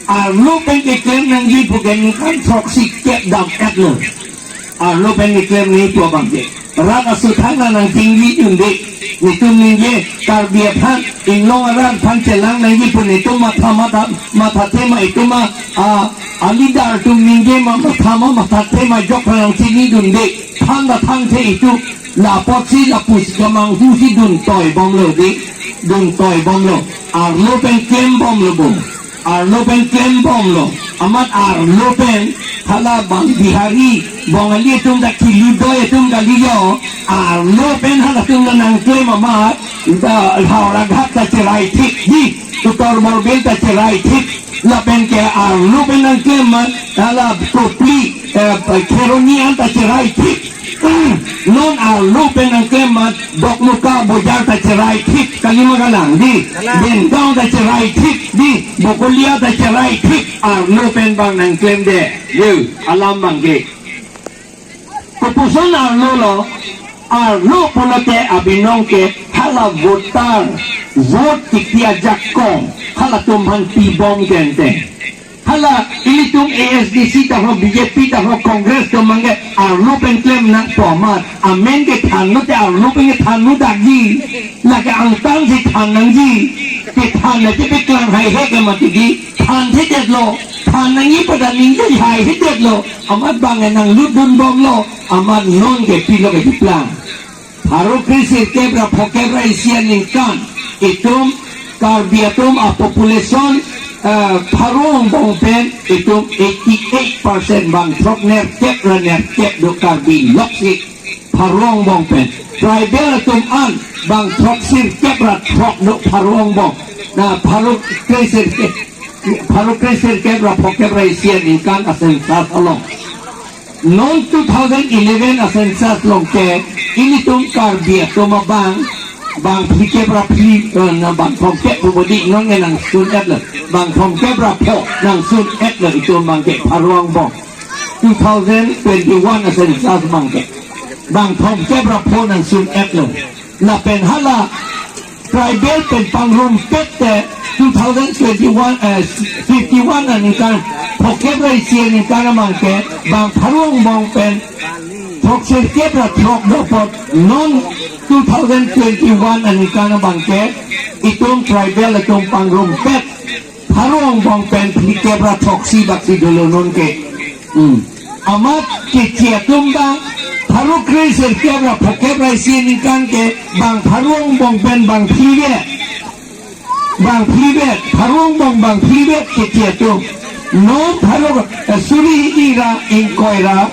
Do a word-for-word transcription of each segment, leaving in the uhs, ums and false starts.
Arlo pen keklem nangji pu ke ningkan throksi kep dam-etlo. Arlo pen keklem nangji pu abang ke. Rat aso thang nang nangchingri dunde. Netum ningje Karbi aphan, inglong arat aphan chelang nangji pu netum matha matha matha tema itum a, a, a leader atum ningje ma matha ma matha tema jok nang chini dunde. Thang da thang the itum. La apotsi lapusi kamanghusi dun toi bomlo di. Dun toi bomlo. Arlo pen klem bomlo bo. Arlo pen klem bomlo. Amat arlo pen hala bang Bihari, Bongali atum ta kilu doi atum kali yo. Arlo pen halatum ta nangklem amat. Da Howraghat ta cherai thik di. Uttar Borbil ta cherai thik. Lapen ke arlo pen nangklem amat. Hala Kopili, eh, Kheroni an ta cherai thik. Non arlo pen nangklem amat Dokmoka bojar ta cherai thik, kali ma kalang di. Kalang. Bengaon ta cherai thik di, Bokolia ta cherai thik, arlo pen bang nangklemde. Yo, alam bang ke. Kopuson arlo lo, arlo pulote abinong ke hala voter, vote kiti ajakong, halatum aphan pi bom kente. Hala, ilitum A S D C ta ho, B J P ta ho, Congress atum abang ke arlo pen klem nangpo amat. Amen kethan lote arlo pen kethan lo dakji. Lake angtan si than nangji. Kethan le te peklang haihe ke mati di. Thanthedetlo. Than nangji pada ningje haihedetlo. Amat bang ke nanglut dun bomlo. Amat non ke pilo kekiplang. Pharo kre sirkep ra phokep ra isi aningkan itum Karbi atum a population, eh, pharo angbong pen itum eighty eight percent bang throk nerkep ra nerkep do Karbi loksi pharo angbong pen. Tribal atum an bang throk sirkep ra throk do pharo angbong. Na pharo kre sirkep, pharo kre sirkep ra phokep ra isi aningkan a census along. Non two thousand eleven a census along ke ilitum Karbi atum abang bang phlikep ra phli, eh, na bang thomkep pu bodi non ke nangsun-etlo, bang thomkep ra pho nangsun-etlo itum abang ke pharo angbong. Two thousand twenty-one a census abang ke bang thomkep ra pho nangsun-etlo. Lapen hala tribal pen pangrumpet te two thousand twenty-one, eh, fifty-one aningkan, phokep ra isi aningkan abang ke bang pharo angbong pen throk sirkep ra throk do apot non two thousand twenty-one aningkan abang ke itum tribal atum pangrumpet pharo angbong pen phlikep ra throksi baksi dolo non ke. Hmm. Amat keche atum bang pharo kre sirkep ra phokep ra isi aningkan ke bang pharo angbong pen bang phlivet. Bang phlivet, pharo angbong bang phlivet keche atum. Non pharo, eh, suri hini ra ingkoi ra,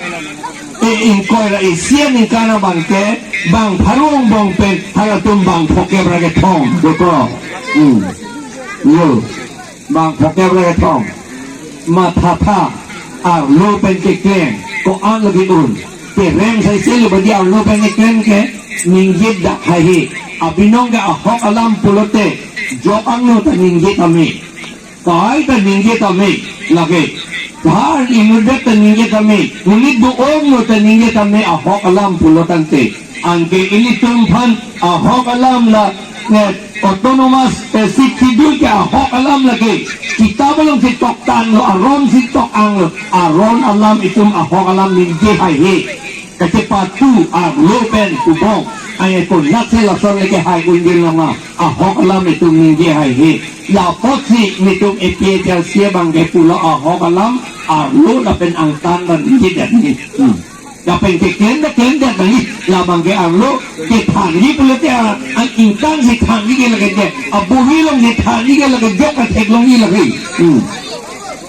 eh, ingkoi ra isi aningkan abang ke bang pharo angbong pen halatum bang phokep ra kethom dokok. Hmm. Yo. Bang phokep ra kethom. Mathatha arlo pen keklem ko-an lagi un. Kerem sai selo badi arlo pen keklem ke ningje dak haihe. Abinong ke ahok alam pulote jok angno ta ningje tame. Kai ta ningje tame lake. Thar inutvet ta ningje tame. Punit do-ong no ta ningje tame ahok alam pulo tangte. Anke ilitum aphan ahok alam la, eh, autonomous, eh, Sixth Schedule ke ahok alam lake. Kitab alongsi toktanglo, aron si tok-anglo. Aron alam itum ahok alam ningje haihe. Kachepatu arlo pen pu bom. Ai konatsi lason lake hai unjil nama. Ahok alam itum ningje haihe. La apotsi netum A P H L C abang ke pulo ahok alam arlo lapen angtan dan ningjedet nangji. Hmm. Lapen keklem da klemdet nangji, labang ke arlo kethanji pulote a, an ingtan si thanji ke lake je, abohi alongsi thanji ke lake jok katheklongji lake. Hmm.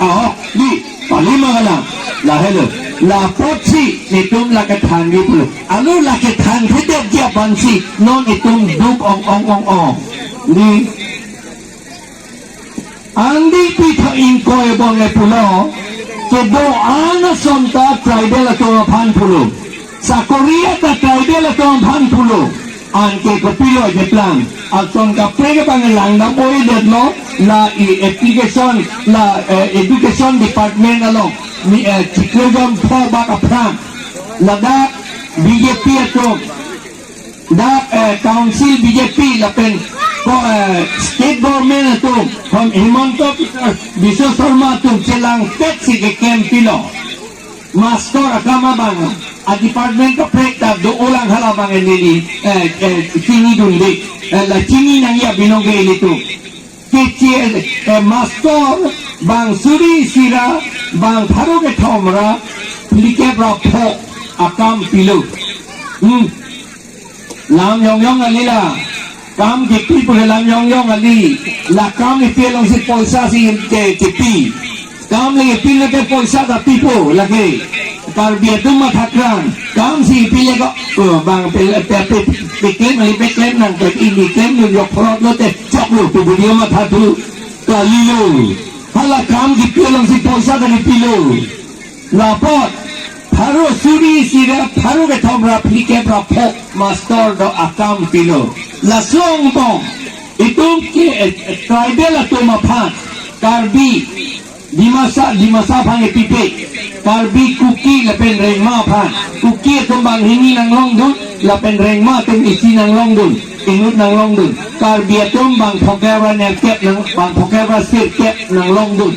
Aho, di, pali ma kalang, lahelo, la apotsi netum la kethanji pulo. Arlo la kethanthedetji aphansi, non itum duk ong ong ong ong. Di, Angdeng pi tha ingkoi abang ke pulo, kedo-an ason ta tribal atum aphan pulo. Sakori ta tribal atum aphan pulo. Anke kopilo jeplang. Ason kaprek abang langdam-oidetlo, la i application, la, eh, education department along. Mi, eh, chiklo jom pho bak aphrang. Ladak B J P atum. Dak, eh, council B J P lapen eh, state government atum, Him-, Himanta Biswa Sarma atum chelangpet si keklem pilo. Master akam abang, a-department kaprek ta do-olang, halabang neli, eh, eh, chinidunde, eh, la chini nangji abinong ke ilitum. Keche, eh, master bang suri isi ra, bang pharo kethom ra phlikep ra pho akam pilo. Hmm. Lam yong yong kali la. Kam kipi pura lam yong yong kali. La kam kipi alongsi poisa si ke kipi. Kam le kipi le ke poisa ta pipo lake. Karbi atum mathakrang. Kam si kipi le ko. Oh, bang pe pe pe pe klem ali pe klem nang pe ili klem lo yok prot lo te chok lo tu video matha tu. Kali lo. Hala kam kipi alongsi poisa ta kipi lo. Lapot, pharo suri isi ra, pharo kethom ra, phlikep ra pho, master do akam pilo. Laso angbong, itum ke, eh, tribal atum aphan, Karbi, Dimasa, Dimasa aphan epipe, Karbi, Kuki, lapen Rengma aphan, Kuki atum bang hini nanglongdun, lapen Rengma atum isi nanglongdun, inut nanglongdun, Karbi atum bang phokep ra nerkep nang, bang phokep ra sirkep nanglongdun.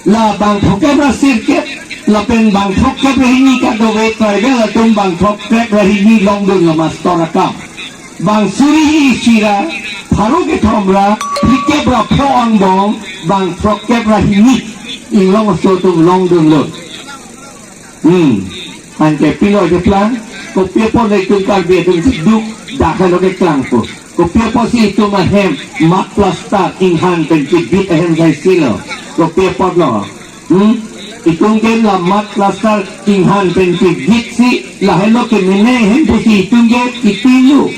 La bang throkkep ra sirkep, lapen bang throkkep ra hini kadokave tribal atum bang throkkep ra hini longdun la master akam. Bang suri isi ra, pharo kethom ra, phlikep ra pho angbong, bang throkkep ra hini, inglong aso atum longdunlo. Hmm. Anke pilo jeplang, kopi apot le itum Karbi atum si duk, dak helo keklangpo. Kopi apotsi itum ahem, mat plaster, inghan pen chibit ahem sai silo. Kopi apotlo. Hmm? Itum ke la mat plaster, inghan pen chibit si, lahelo kemene ahem pusi itum ke itilu.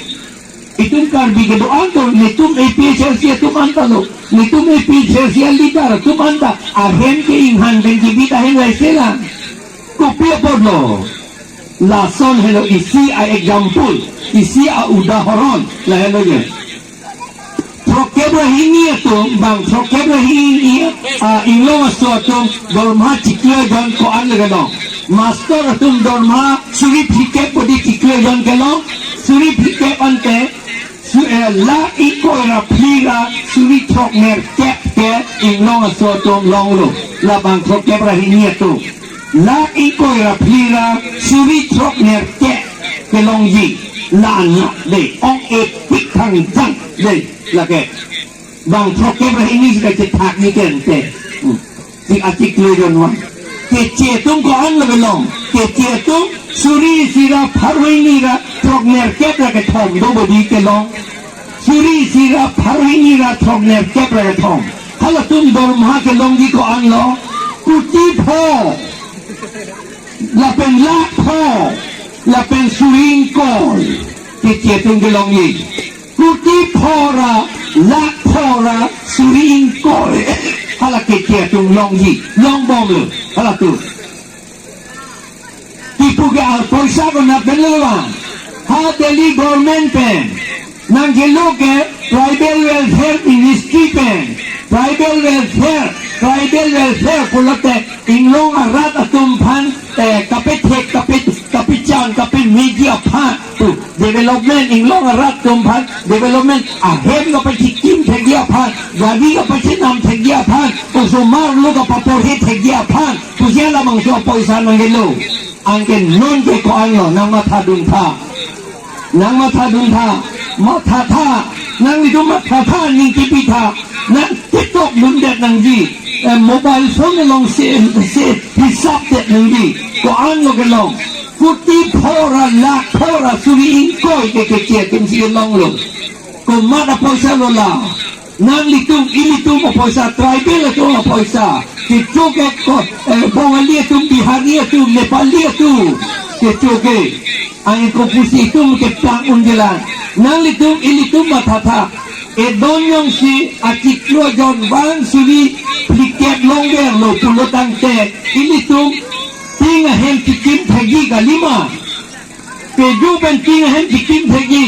Itum Karbi kedo-an to, netum A P H L C atum anta lo. Netum A P H L C a-leader atum anta. Ahem ke inghan pen chibit ahem sai sila. Kopi apotlo. Lason helo isi a-example, isi a-udahoron, lahelo ye. Throkkep ra hini atum, bang throkkep ra hini, ah, inglong aso atum, dorma chiklo jon ko-an le kelong. Master atum dorma suri phlikep bodi chiklo jon kelong, suri phlikep ante, su-, eh, lakh ingkoi ra phli ra suri throknerkep ke inglong aso atum longlo. La bang throkkep ra hini atum. Lakh ingkoi ra phli ra suri throknerkep kelongji. La anak de. Ong-e pik thangjang de. Lake. Bang throkkep ra hini si kachethak ni kente. Hmm. Si achiklo jon vang. Keche atum ko-an lo kelong. Keche atum suri isi ra pharo hini ra throknerkep ra kethom do bodi kelong. Suri isi ra pharo hini ra throknerkep ra kethom. Halatum dorma kelongji ko-an lo. Kuti pho. Lapen lakh pho. Lapen suri ingkoi. Keche atum kelongji. Kuti pho ra, lakh pho ra, suri ingkoi. Hala keche atum longji, longbomlo. Halatum. Kipu ke ar poisa konat pen lo ba. Ha Delhi government pen. Nangkelo ke tribal welfare ministry pen. Tribal welfare, tribal welfare pulote inglong arat atum aphan, eh, kapethek, kape, kapechan, kapemeji aphan. Pu development, inglong arat atum aphan development, ahem kapachikim thekji aphan, gari kapachinam thekji aphan, osomar lo kapaporhi thekji aphan, pusi labangso apoisa nangkelo. Anke non ke ko-an lo, nang mathadun tha. Nang mathadun tha, matha tha, nanglitum matha tha, ning kipi tha, nang TikTok dundet nangji, eh, mobile phone alongsi, si hisap det nangji, ko-an lo kelong. Kuti pho ra lakh pho ra suri ingkoi ke keche atum si longlo. Komat apoisa lo la. Nanglitum, ilitum apoisa, tribal atum apoisa. Kecho ke ko, eh, Bongali atum, Bihari atum, Nepali atum. Kecho ke. Anke kopusi itum keplang unjilang. Nanglitum, ilitum matha tha. Edon jongsi achiklo jon vang suri phlikep longverlo pulo tangte. Ilitum ting ahem chikim thekji kalima. Pejo pen ting ahem chikim thekji,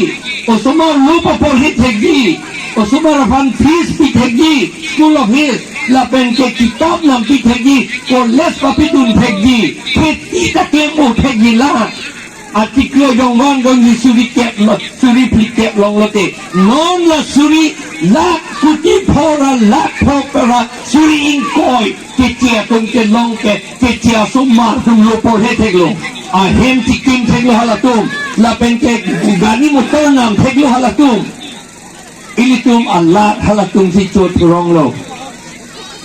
osomar lo paporhi thekji, osomar aphan fees pi thekji, school of fees, lapen ke kitab nampi thekji, college papidun thekji, kheti ta klem-o thekji la. Article jong vangdunsi suri kep lo, suri phlikep longlote. Non la suri lakh kuti phora lakh pho para suri ingkoi keche atum kelong ke keche asomar atum lo porhe theklo. Ahem chikim theklo halatum. Lapen ke gari motor nam theklo halatum. Ilitum alat halatumsi chot ronglo.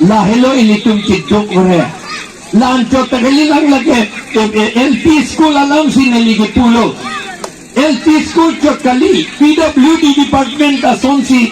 Lahelo ilitum chiduk re. La anchot ta kali lang lake, eh, eh, L P school alamsi neli kepulo. L P school chot kali, P W D department asonsi